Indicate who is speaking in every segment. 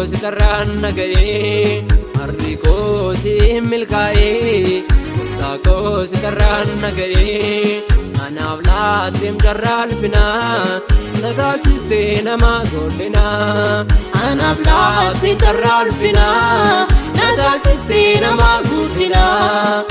Speaker 1: koo si carraan na ga'ee, harri koo si milkaa'ee. Gooftaa koo si carraan na ga'ee, anaaf laatteem carraa ulfinaa, na taasistee nama guddinaa.
Speaker 2: Anaaf laatte carraa ulfinaa, na taasistee nama guddinaa.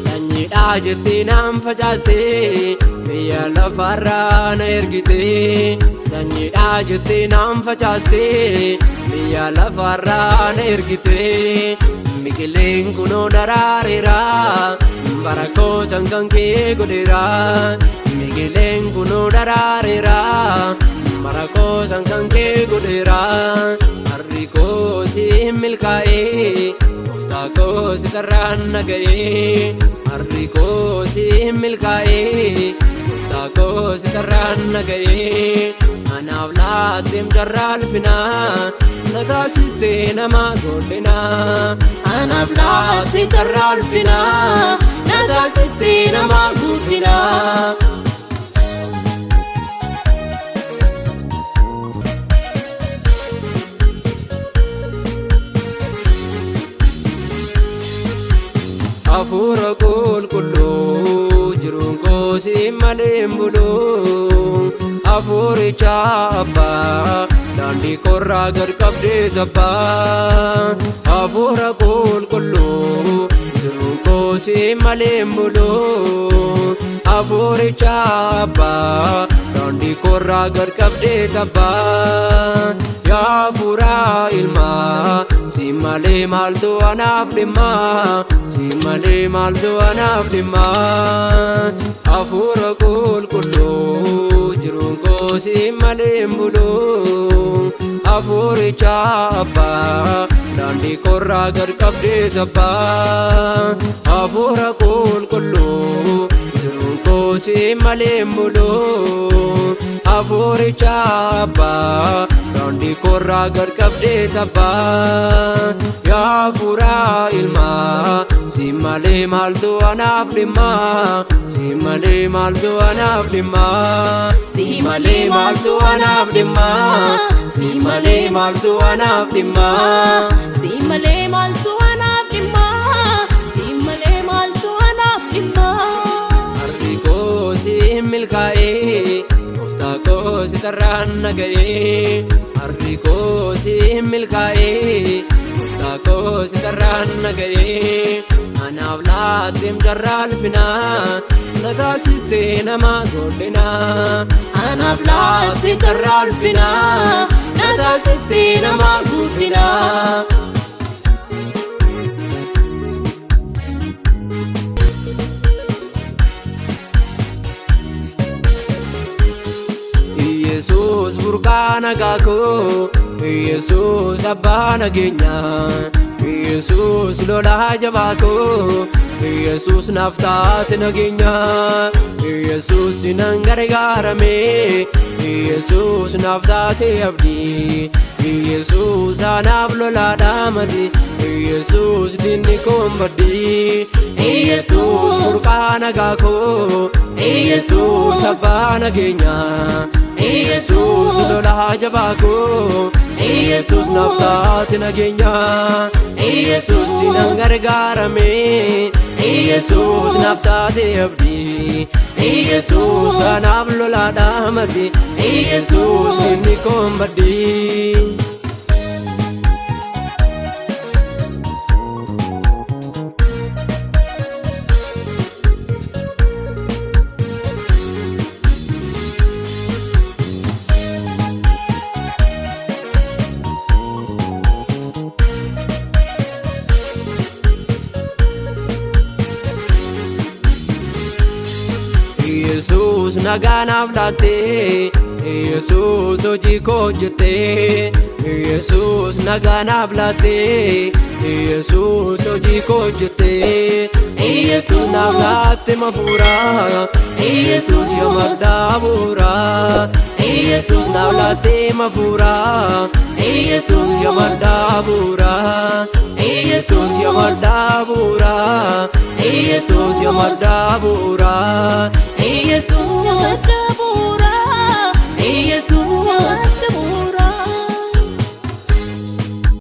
Speaker 1: Sanyiidhaa jettee naan facaastee, biyya lafaarraa na ergitee. Sanyiidhaa jettee naan facaastee, biyya lafaarraa na ergitee. Biqileen kunoo daraareera, bara koo kan kee godheera. Biqileen kunoo daraareera, bara koo kan kee godheera. Harri koo si milkaa'ee, gooftaa koo si carraan na ga'ee. Harri koo si milkaa'ee, gooftaa koo si carraan na ga'ee. Anaaf laatteem carraa ulfinaa, na taasistee nama guddinaa.
Speaker 2: Anaaf laatte carraa ulfinaa, na taasistee nama guddinaa.
Speaker 1: Hafuura qulqulluu, jiruun koo si malee hin bulu. Hafuuricha abbaa, daandii korraa gad qabdee tabbaa. Hafuura qulqulluu, jiruun koo si malee hin bulu. Hafuuricha abbaa, daandii korraa gad qabdee tabbaa. Yaa hafuura ilmaa, si malee maaltu anaaf dhimma? Si malee maaltu anaaf dhimma? Hafuura qulqulluu, jiruun koo si malee hin bulu. Hafuuricha abbaa, daandii korraa gad qabdee tabbaa. Hafuura qulqulluu, jiruun koo si malee hin bulu. Hafuuricha abbaa, daandii korraa gad qabdee tabbaa. Yaa hafuura ilmaa, si malee maaltu anaaf dhimma? Si malee maaltu anaaf dhimma?
Speaker 2: Si malee maaltu anaaf dhimma?
Speaker 1: Si malee maaltu anaaf dhimma?
Speaker 2: Si malee maaltu anaaf dhimma? Si malee maaltu anaaf dhimma?
Speaker 1: Harri koo si milkaa'ee, gooftaa koo si carraan na ga'ee. Harri koo si milkaa'ee, gooftaa koo si carraan na ga'ee. Anaaf laatteem carraa ulfinaa, na taasistee nama guddinaa.
Speaker 2: Anaaf laatte carraa ulfinaa, na taasistee nama guddinaa.
Speaker 1: Yesuus burqaa nagaa koo, Yesuus abbaa nageenyaa, Yesuus lolaa jabaa koo, Yesuus naaf taate nageenyaa, Yesuus nan gargaarame, Yesuus naaf taate abdii, Yesuus anaaf lolaadhaa mati, Yesuus diinni koon baddii.
Speaker 2: Yesuus
Speaker 1: burqaa nagaa koo,
Speaker 2: Yesuus
Speaker 1: abbaa nageenyaa,
Speaker 2: Yesuus
Speaker 1: lolaa jabaa koo,
Speaker 2: Yesuus
Speaker 1: naaf taate nageenyaa,
Speaker 2: Yesuus
Speaker 1: nan gargaarame,
Speaker 2: Yesuus
Speaker 1: naaf taate abdii,
Speaker 2: Yesuus
Speaker 1: anaaf lolaadhaa mati,
Speaker 2: Yesuus
Speaker 1: diinni koon baddii. Yesuus nagaa naaf laattee, Yesuus hojii koo hojjettee. Yesuus nagaa naaf laattee, Yesuus hojii koo hojjettee.
Speaker 2: Yesuus
Speaker 1: Naaf laatte mafuuraa,
Speaker 2: Yesuus
Speaker 1: yoo maddaa bu'uuraa.
Speaker 2: Yesuus Iyesuus
Speaker 1: Naaf laattee mafuuraa
Speaker 2: Iyesuus
Speaker 1: Yoo maddaa bu'uuraa
Speaker 2: Iyesuus
Speaker 1: Yoo maddaa bu'uuraa
Speaker 2: Iyesuus
Speaker 1: Yoo maddaa bu'uuraa
Speaker 2: Iyesuus.